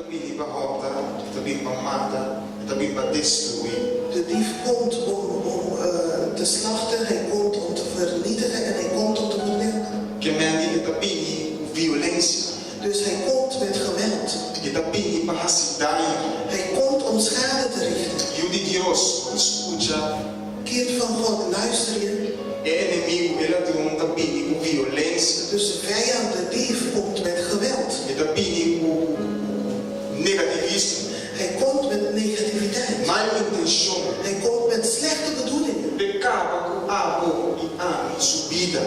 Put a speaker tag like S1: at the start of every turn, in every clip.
S1: Bini pa hòrta, e ta bin pa mata, e ta bin pa destruí.
S2: De dief komt om om te slachten, hij komt om te vernietigen en hij komt om te verdelgen.
S1: Ke men di e ta bini ku violensia.
S2: Dus hij komt met geweld.
S1: E ta bini pa hasi daño.
S2: Hij komt om schade te richten.
S1: Yu di Dios, bo ta skucha.
S2: Kind van God, luister je?
S1: E enemigu, e ladron, ta bini ku violensia.
S2: Dus de vijand, de dief, komt met geweld.
S1: E ta bini ku negativismo.
S2: Hij komt met negativiteit.
S1: Mal intenshon.
S2: Hij komt met slechte bedoelingen.
S1: P'e kaba ku abo i ami su bida.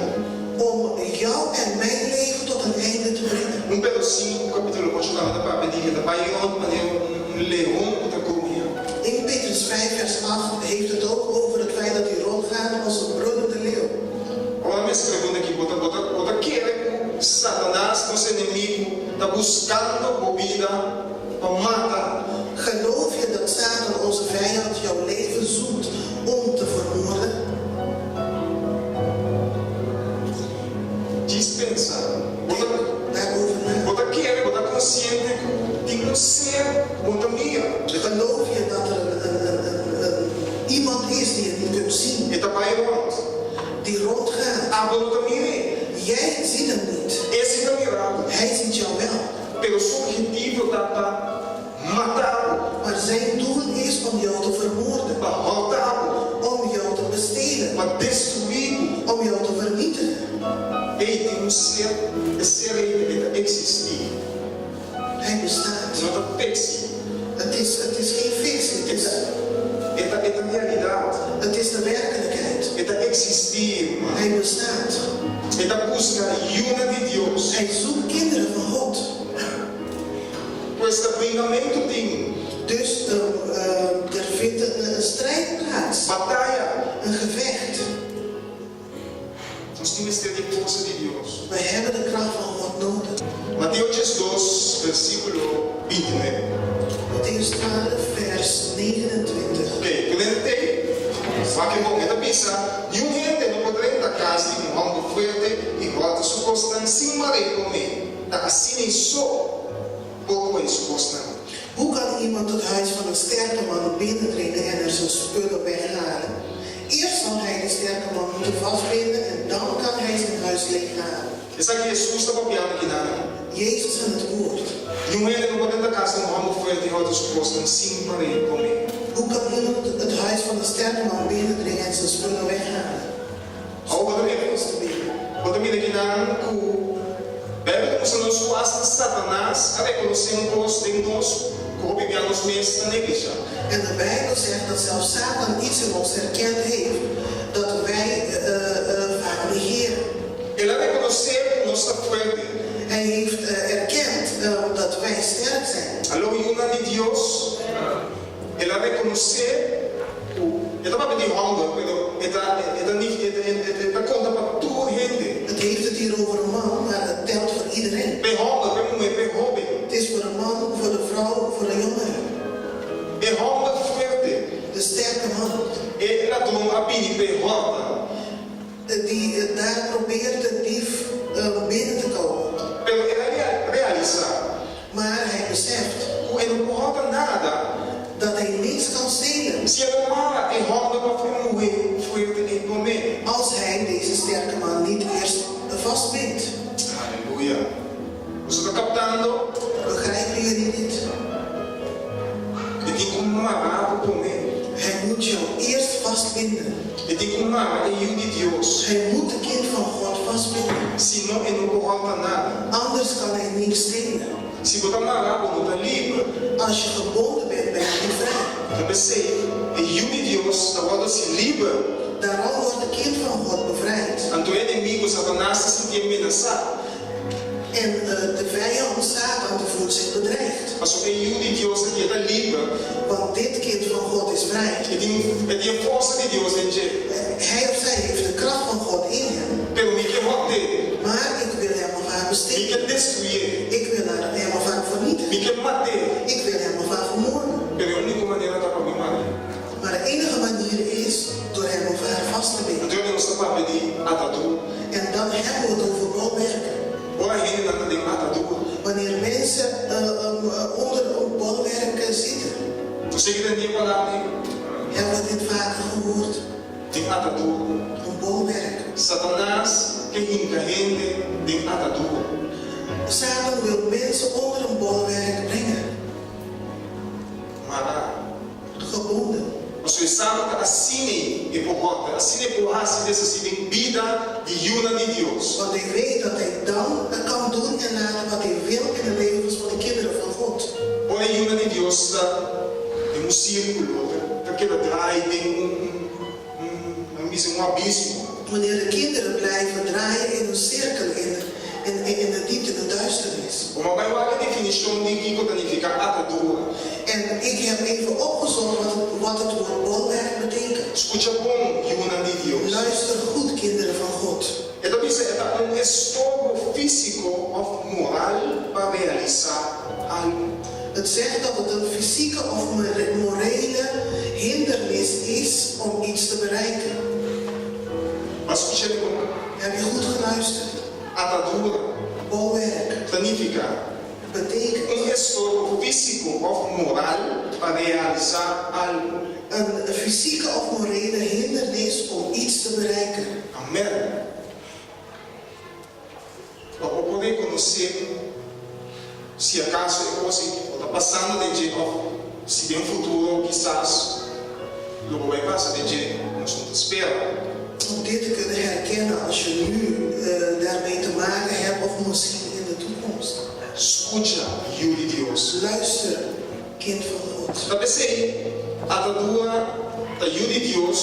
S2: Om jou en mijn leven tot een einde te brengen.
S1: 1 Pedro sinku kapítulo ocho tabata papia di e ta bai rònt manera un leon ku ta gruña.
S2: 1 Petrus 5 vers 8 heeft het ook over het feit dat hij rondgaat als een brullende leeuw.
S1: Ora mi a pregunta aki, bo ta bo ta bo ta kere ku Satanas, nos enemigu, ta buskando bo bida pa mata?
S2: Geloof je dat Satan, onze vijand, jouw leven zoekt om te vermoorden?
S1: Djis pensa, bo ta
S2: Denk daarover na.
S1: bo ta kere, bo ta konsiente ku tin un ser ku bo ta mira?
S2: Geloof je dat er een, een, een, een, een iemand is die je niet kunt zien?
S1: E ta bai rònt.
S2: Die rondgaat.
S1: Abo no ta mir'é.
S2: Jij ziet hem niet.
S1: E si ta mira bo.
S2: Hij ziet jou wel.
S1: Pero su objetivo ta pa mata bo.
S2: Maar zijn doel is om jou te vermoorden.
S1: Pa hòrta bo.
S2: Om jou te bestelen.
S1: Pa destruí bo.
S2: Om jou te vernietigen.
S1: Ei, tin un ser, e ser ei e ta eksistí.
S2: Hij bestaat.
S1: No ta fiksi.
S2: Het is, het is geen fictie, het is.
S1: E ta, e ta realidat.
S2: Het is de werkelijkheid.
S1: E ta eksistí, ruman.
S2: Hij bestaat.
S1: E ta buska yunan di Dios.
S2: Hij zoekt kinderen van God.
S1: Pues ta bringamentu tin.
S2: Dus er vindt een strijd plaats.
S1: Bataya.
S2: Een gevecht.
S1: Nos tin mester di forsa di Dios.
S2: Wij hebben de kracht van God nodig.
S1: Mateo 12, versíkulo 29.
S2: Matteüs 12, vers 29.
S1: Ok, tur hende t'ei? Wak e bon, e ta bisa, Niun hende no por drenta kas di un hòmber fuerte i hòrta su kosnan sin mar'é promé. Ta asina ei so por kohe su kosnan.
S2: Hoe kan iemand het huis van een sterke man binnendringen en er zijn spullen weghalen? Eerst zal hij de sterke man moeten vastbinden en dan kan hij zijn huis leeghalen.
S1: Esaki Hesus ta papiando kinan.
S2: Jezus aan het woord.
S1: Niun hende no por drenta kas di un hòmber fuerte i hòrta su kosnan sin mar'é promé.
S2: Hoe kan iemand het huis van een sterke man binnendringen en zijn spullen weghalen?
S1: Awor bo ta mira, bo ta mira kinan ku Bijbel ta mustra nos ku asta Satanas a rekonosé un kos den nos ku hopi bia nos mes ta neglishá.
S2: En de Bijbel zegt dat zelfs Satan iets in ons herkend heeft dat wij vaak negeren.
S1: El a rekonosé ku nos ta fuerte.
S2: Hij heeft erkend dat wij sterk zijn.
S1: Aló, yunan di Dios. El a rekonosé ku e ta papia di hòmber, pero e ta e ta e ta konta pa tur hende.
S2: Het heeft het hier over een man, maar het telt voor iedereen.
S1: P'e hòmber, p'e muhé, p'e hóben.
S2: Het is voor een man, voor de vrouw, voor de jongere.
S1: E hòmber fuerte.
S2: De sterke man.
S1: E ladron a bini p'e hòrta.
S2: Die daar probeert de dief binnen te komen.
S1: Pero el a realisá.
S2: Maar hij beseft.
S1: Ku e no por hòrta nada.
S2: Dat hij niets kan stelen.
S1: Si e no mara e hòmber òf e muhé fuerte ei promé.
S2: Als hij deze sterke man niet eerst vastbindt.
S1: Aleluya! Boso ta kaptando?
S2: Begrijpen jullie dit?
S1: E tin ku mara bo promé.
S2: Hij moet jou eerst vastbinden.
S1: E tin ku mara e Yu di Dios.
S2: Hij moet de kind van God vastbinden.
S1: Sino e no por hòrta nada.
S2: Anders kan hij niks stelen.
S1: Si bo ta mara, bo no ta liber.
S2: Als je gebonden bent, ben je niet vrij.
S1: Ta p'esei, e Yu di Dios ta wòrdu hasi liber.
S2: Daarom wordt de kind van God bevrijd.
S1: Anto e enemigu Satanas ta sintié menasá.
S2: En de vijand Satan die voelt zich bedreigd.
S1: Pasobra e Yu di Dios aki e ta liber.
S2: Want dit kind van God is vrij.
S1: E tin e tin e forsa di Dios den dje.
S2: Hij of zij heeft de kracht van God in hem.
S1: Pero mi ke hòrt'é.
S2: Maar ik wil hem of haar
S1: Mi
S2: bestelen.
S1: ke destruyé.
S2: Ik wil haar, hem of haar vernietigen.
S1: Mi ke mat'é.
S2: Ik wil hem of haar vermoorden.
S1: Pero e úniko manera ta pa mi mar'é.
S2: Maar de enige manier is door hem of haar vast te binden.
S1: Anto nos ta papia di atadura.
S2: En dan hebben we het over bolwerken.
S1: Ora hendenan ta den atadura.
S2: Wanneer mensen onder
S1: Bo a tende e palabra ei?
S2: Hebben we dit vaker gehoord?
S1: Den atadura.
S2: Een bolwerk.
S1: Satanas ke hinka hende den atadura.
S2: Satan wil mensen onder een bolwerk brengen.
S1: Mará.
S2: Gebonden.
S1: Pasobra e sa ku asina e por hòrta, asina e por hasi deshasí den bida di yunan di Dios.
S2: Want hij weet dat hij dan kan doen en laten wat hij wil in de levens van de kinderen van God.
S1: Ora yunan di Dios ta den un sírkulo, ta keda drai den un, un, un, un abismo.
S2: Wanneer de kinderen blijven draaien in een cirkel, in de diepte, in de duisternis.
S1: M'a bai wak e definishon di kiko ta nifiká atadura.
S2: En ik heb even opgezocht wat het woord bolwerk betekent.
S1: Skucha bon, yunan di Dios.
S2: Luister goed, kinderen van God.
S1: E ta bisa e ta un estorbo físiko òf moral pa realisá algu.
S2: Het zegt dat het een fysieke of morele hindernis is om iets te bereiken.
S1: B'a skucha bon?
S2: Heb je goed geluisterd?
S1: Atadura
S2: Bolwerk
S1: ta nifiká
S2: betekent
S1: un estorbo físiko òf moral pa realisá algu.
S2: Een fysieke of morele hindernis om iets te bereiken.
S1: Amèn. Pa por rekonosé si akaso e kos ta pasando den dje òf si den futuro kisas lo bai pasa den dje, nos no ta spera.
S2: Om dit te kunnen herkennen als je nu daarmee te maken hebt of misschien in de toekomst.
S1: Skucha, yu di Dios.
S2: Luister, kind van God.
S1: Ta p'esei, atadura ta yu di Dios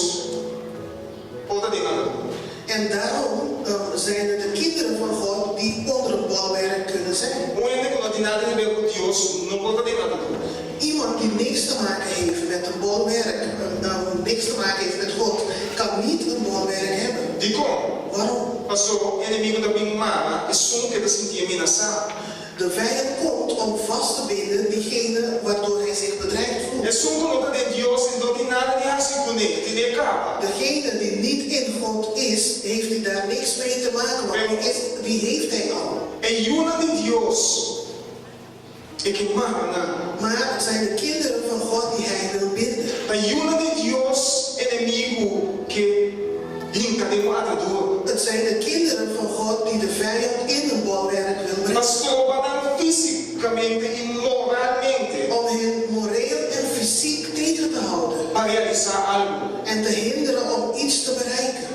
S1: por ta den atadura.
S2: En daarom zijn het de kinderen van God die onder een bolwerk kunnen zijn.
S1: Un hende ku no tin nada di haber ku Dios no por ta den atadura.
S2: Iemand die niks te maken heeft met een bolwerk, niks te maken heeft met God, kan niet een bolwerk hebben.
S1: Dikon?
S2: Waarom?
S1: Pasobra enemigu ta bin mara esun ku e ta sinti menasá.
S2: De vijand komt om vast te binden diegene waardoor hij zich bedreigd voelt.
S1: Esun ku no ta den Dios no tin nada di hasi kuné, tin'é kaba.
S2: Degene die niet in God is, heeft hij daar niks mee te maken, want die heeft hij al.
S1: E yunan di Dios e ke mara nan.
S2: Maar het zijn de kinderen van God die hij wil binden.
S1: Ta yunan di Dios enemigu ke hinka den un atadura.
S2: Het zijn de kinderen van God die de vijand in een bolwerk wil brengen.
S1: Pa stroba nan físikamente i moralmente.
S2: Om hen moreel en fysiek tegen te houden.
S1: Pa realisá algu.
S2: En te hinderen om iets te bereiken.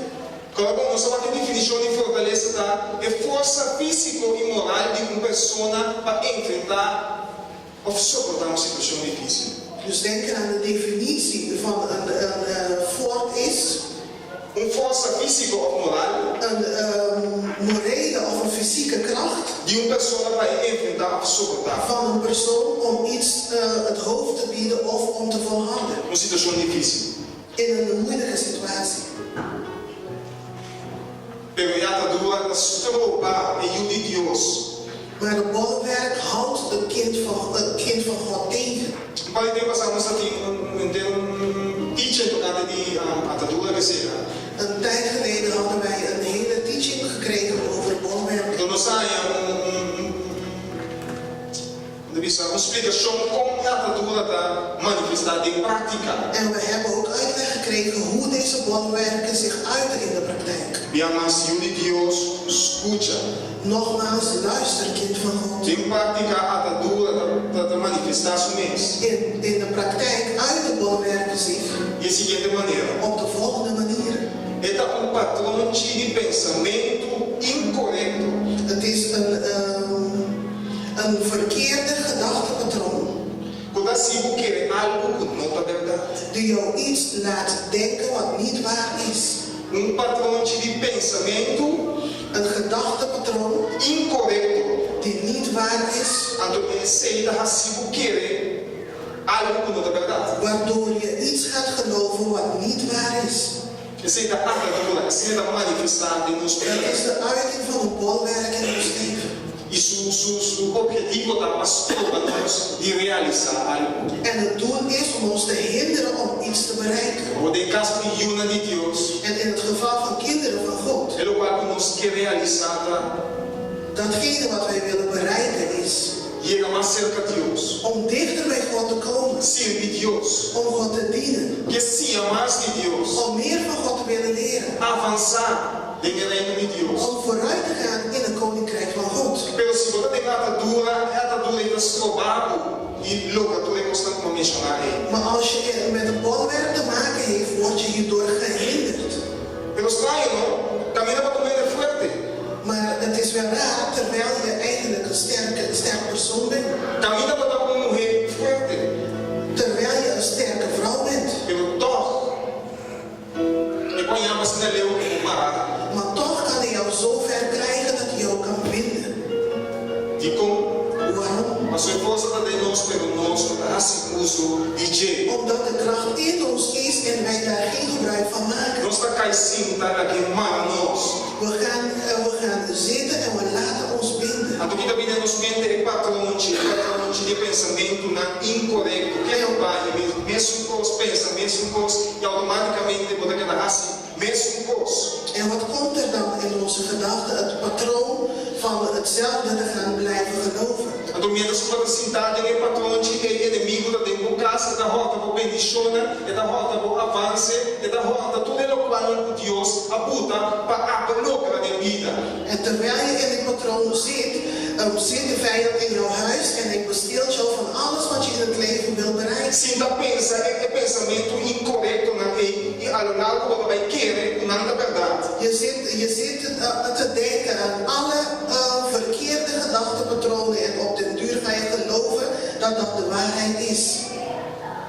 S1: Kòrda bon, nos a wak e definishon di fortalesa ta e forsa físiko i moral di un persona pa enfrentá òf soportá un situashon difísil.
S2: Dus denk aan de definitie van een fort is.
S1: Un forsa físiko òf moral.
S2: Een morele of een fysieke kracht.
S1: Di un persona pa e enfrentá òf soportá.
S2: Van een persoon om iets het hoofd te bieden of om te volharden.
S1: Un situashon difísil.
S2: In een moeilijke situatie.
S1: Pero e atadura ta stroba e yu di Dios.
S2: Maar het bolwerk houdt het kind van God tegen.
S1: Un par di tempu pasá nos a tin un henter un teaching tokante di atadura ke sea.
S2: Een tijd geleden hadden wij een hele teaching gekregen over bolwerk.
S1: Anto nos a haña un un un bisa un splikashon kon e atadura ta manifestá den práktika.
S2: En we hebben ook uitleg gekregen hoe deze bolwerken zich uiten in de praktijk.
S1: Bia mas, yu di Dios, skucha.
S2: Nogmaals, luister, kind van God.
S1: Den práktika atadura ta ta manifestá su mes.
S2: In de praktijk uiten bolwerken zich.
S1: Di e siguiente manera.
S2: Op de volgende manier.
S1: E ta un patronchi di pensamentu inkorekto.
S2: Het is een verkeerde gedachtepatroon.
S1: Ku ta hasi bo kere algu ku no ta bèrdat.
S2: Die jou iets laat denken wat niet waar is.
S1: Un patronchi di pensamentu.
S2: Een gedachtepatroon.
S1: Inkorekto.
S2: Die niet waar is.
S1: Anto esei ta hasi bo kere algu ku no ta bèrdat.
S2: Waardoor je iets gaat geloven wat niet waar is.
S1: Esei ta atadura, esei ta manifestá den nos bida.
S2: Dat is de uiting van een bolwerk in ons leven.
S1: I su su su ophetivo ta pa stroba nos di realisá algu.
S2: En het doel is om ons te hinderen om iets te bereiken.
S1: Awor den kaso di yunan di Dios.
S2: En in het geval van kinderen van God.
S1: E lokual ku nos ke realisá ta.
S2: Datgene wat wij willen bereiken is.
S1: Yega mas serka Dios.
S2: Om dichter bij God te komen.
S1: Sirbi Dios.
S2: Om God te dienen.
S1: Ke siña mas di Dios.
S2: Om meer van God te willen leren.
S1: Avansá den e Reino di Dios.
S2: Om vooruit te gaan in het Koninkrijk van God.
S1: Pero si bo ta den atadura, e atadura ei ta stroba bo di logra tur e kosnan ku bo a menshoná ei.
S2: Maar als je met een bolwerk te maken heeft, word je hierdoor gehinderd.
S1: Pero straño, no? Kaminda bo ta un hende fuerte.
S2: Maar het is wel raar, terwijl je eigenlijk een sterke, sterk persoon bent.
S1: Kaminda bo ta un muhé fuerte.
S2: Terwijl je een sterke vrouw bent.
S1: Pero tòg, e por yama asina leu ku bo mara.
S2: Maar toch kan hij jou zo ver krijgen dat hij jou kan binden.
S1: Dikon?
S2: Waarom?
S1: Pasobra e forsa ta den nos, pero nos no ta hasi uso di dje.
S2: Omdat de kracht in ons is en wij daar geen gebruik van maken.
S1: Nos ta kai sinta lag'é mara nos.
S2: We gaan, we gaan zitten en we laten ons binden.
S1: Anto ki ta bini na nos mente e patronchi, e patronchi di e pensamentunan inkorekto. Ke lo bai e mesun kos, pensa mesun kos i outomátikamente bo ta keda hasi mesun kos.
S2: En wat komt er dan in onze gedachten? Het patroon van hetzelfde te gaan blijven geloven.
S1: Anto mientras ku bo ta sintá den e patronchi ei, enemigu ta den bo kas, e ta hòrta bo bendishonnan, e ta hòrta bo avanse, e ta hòrta tur e lokualnan ku Dios a buta pa abo logra den bida.
S2: En terwijl je in die patroon zit, zit de vijand in jouw huis en hij besteelt jou van alles wat je in het leven wilt bereiken.
S1: Sinta pensa e e pensamentu inkorektonan ei i a lo largo bo ta bai kere ku nan ta bèrdat.
S2: Je zit, je zit te denken aan alle verkeerde gedachtepatronen en op den duur ga je geloven dat dat de waarheid is.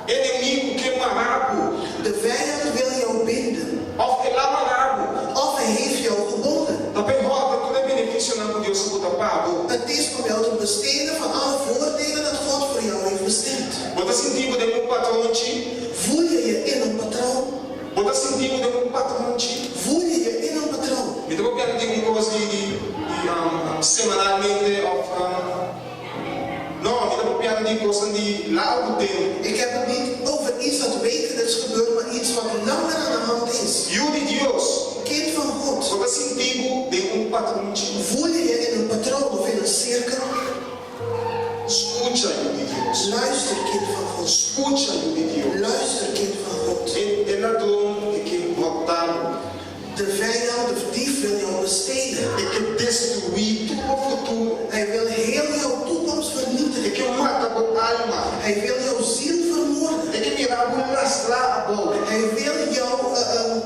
S1: Enemigu ke mara bo.
S2: De vijand wil jou binden.
S1: Òf el a mara bo.
S2: Of hij heeft jou gebonden.
S1: Ta p'e hòrta tur e benefisionan ku Dios a buta pa bo.
S2: Het is om jou te bestelen van alle voordelen dat God voor jou heeft bestemd.
S1: Bo ta sinti bo den un patronchi?
S2: Voel je je in een patroon?
S1: Bo ta sinti bo den un patronchi?
S2: Voel je je in een patroon?
S1: Mi ta papia di un kos di di semanalmente òf No, mi ta papiando di kosnan di largu tempu.
S2: Ik heb het niet over iets dat wekelijks gebeurt, maar iets wat langer aan de hand is.
S1: Yu di Dios.
S2: Kind van God.
S1: Bo ta sinti bo den un patronchi?
S2: Voel je je in een patroon of in een cirkel?
S1: Skucha, yu di Dios.
S2: Luister, kind van God.
S1: Skucha, yu di Dios.
S2: Luister, kind van God.
S1: E e ladron e ke hòrta bo.
S2: De vijand, de dief wil jou bestelen.
S1: E ke destruí tur bo futuro.
S2: Hij wil heel jouw toekomst vernietigen.
S1: E ke mata bo alma.
S2: Hij wil jouw ziel vermoorden.
S1: E ke mira bo lastrá abou.
S2: Hij wil jou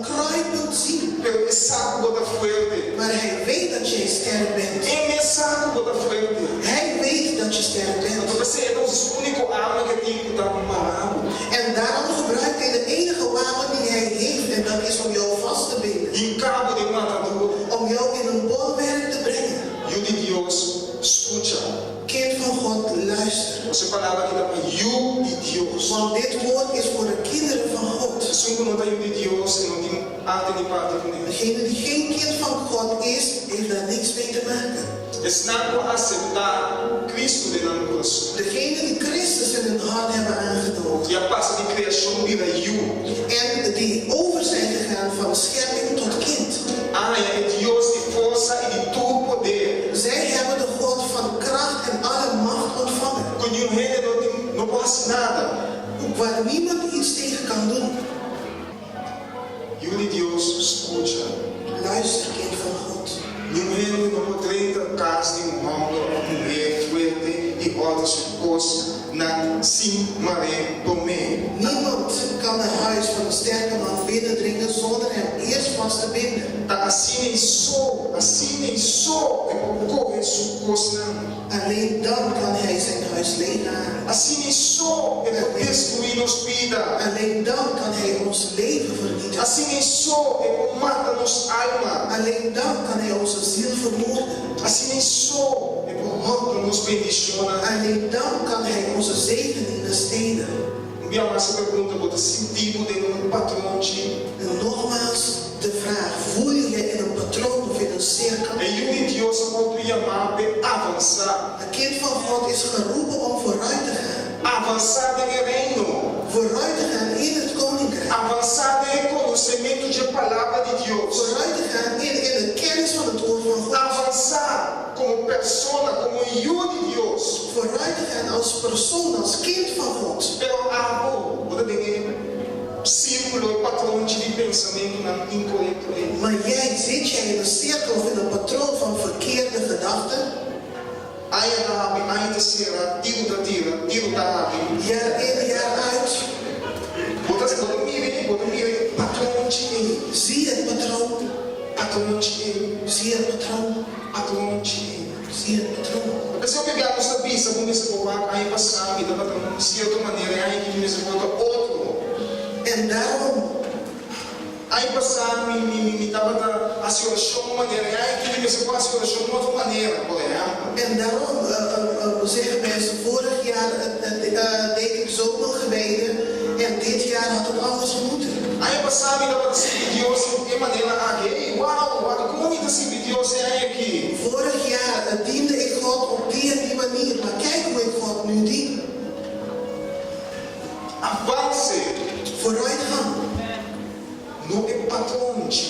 S2: kruipend zien.
S1: Pero e sa ku bo ta fuerte.
S2: Maar hij weet dat jij sterk bent.
S1: E mes sa ku bo ta fuerte.
S2: Hij weet dat je sterk bent.
S1: Anto p'esei e ta usa su úniko arma ku e tin ku ta mara bo.
S2: En daarom gebruikt hij de enige wapen die hij heeft en dat is om jou vast te binden.
S1: Hinká bo den un atadura.
S2: Om jou in een bolwerk te brengen.
S1: Yu di Dios, skucha.
S2: Kind van God, luister.
S1: Pasobra e palabra aki ta pa yu di Dios.
S2: Want dit woord is voor de kinderen van God.
S1: Esun ku no ta yu di Dios e no tin arte ni parti kuné.
S2: Degene die geen kind van God is, heeft daar niks mee te maken.
S1: Esnan ku a aseptá Kristu den nan kurason.
S2: Degene die Christus in hun hart hebben aangenomen.
S1: I a pasa di kreashon bira yu.
S2: En die over zijn gegaan van schepping tot kind.
S1: A haña e Dios di forsa i di tur poder.
S2: Zij hebben de God van kracht en alle macht ontvangen.
S1: Ku niun hende no tin, no por hasi nada.
S2: Waar niemand iets tegen kan doen.
S1: Yu di Dios, skucha.
S2: Luister, kind van God.
S1: Niun hende no por drenta kas di un hòmber òf muhé fuerte i hòrta su kosnan sin mar'é promé.
S2: Niemand kan naar huis van een sterke man binnendringen zonder hem eerst vast te binden.
S1: Ta asina ei so, asina ei so e por kohe su kosnan.
S2: Alleen dan kan hij zijn huis leeghalen.
S1: Asina ei so e por destruí nos bida.
S2: Alleen dan kan hij ons leven vernietigen.
S1: Asina ei so e por mata nos alma.
S2: Alleen dan kan hij onze ziel vermoorden.
S1: Asina ei so e por hòrta nos bendishonnan.
S2: Alleen dan kan hij onze zegeningen stelen.
S1: Un bia mas e pregunta, Bo ta sinti bo den un patronchi?
S2: En nogmaals de vraag, voel je je in een patroon of in een cirkel?
S1: E yu di Dios a wòrdu yamá p'e avansá.
S2: Het kind van God is geroepen om vooruit te gaan.
S1: Avansá den e Reino.
S2: Vooruit te gaan in het Koninkrijk.
S1: Avansá den e konosementu dje Palabra di Dios.
S2: Vooruit te gaan in in de kennis van het woord van God.
S1: Avansá komo persona, komo yu di Dios.
S2: Vooruit. Als persoon, als kind van God.
S1: Pero abo, bo ta den e sírkulo, e patronchi di pensamentunan inkorekto ei.
S2: Maar jij, zit jij in een cirkel of in een patroon van verkeerde gedachten?
S1: Aña ta habri, aña ta sera, tiru ta tira, tiru ta habri.
S2: Jaar in, jaar uit.
S1: Bo ta bo ta mira ei, bo ta mira e patronchi ei.
S2: Zie het patroon.
S1: Patronchi ei.
S2: Zie het patroon.
S1: Patronchi ei.
S2: Zie het patroon.
S1: P'esei hopi bia nos ta bisa ku mester por wak aña pasá mi tabata un sierto manera i aña aki mi mester por ta otro.
S2: En daarom.
S1: Aña pasá mi mi mi tabata hasi orashon un manera i aña aki mi mester por hasi orashon un otro manera, por ehèmpel.
S2: En daarom zeggen mensen, vorig jaar deed ik zoveel gebeden en dit jaar had het anders gemoeten.
S1: Aña pasá mi tabata sirbi Dios e manera aki. Ey, wou, wak kon mi ta sirbi Dios e aña aki.
S2: Vorig jaar diende ik God op die en die manier, maar kijk hoe ik God nu dien.
S1: Avanse.
S2: Vooruitgang.
S1: No e patronchi.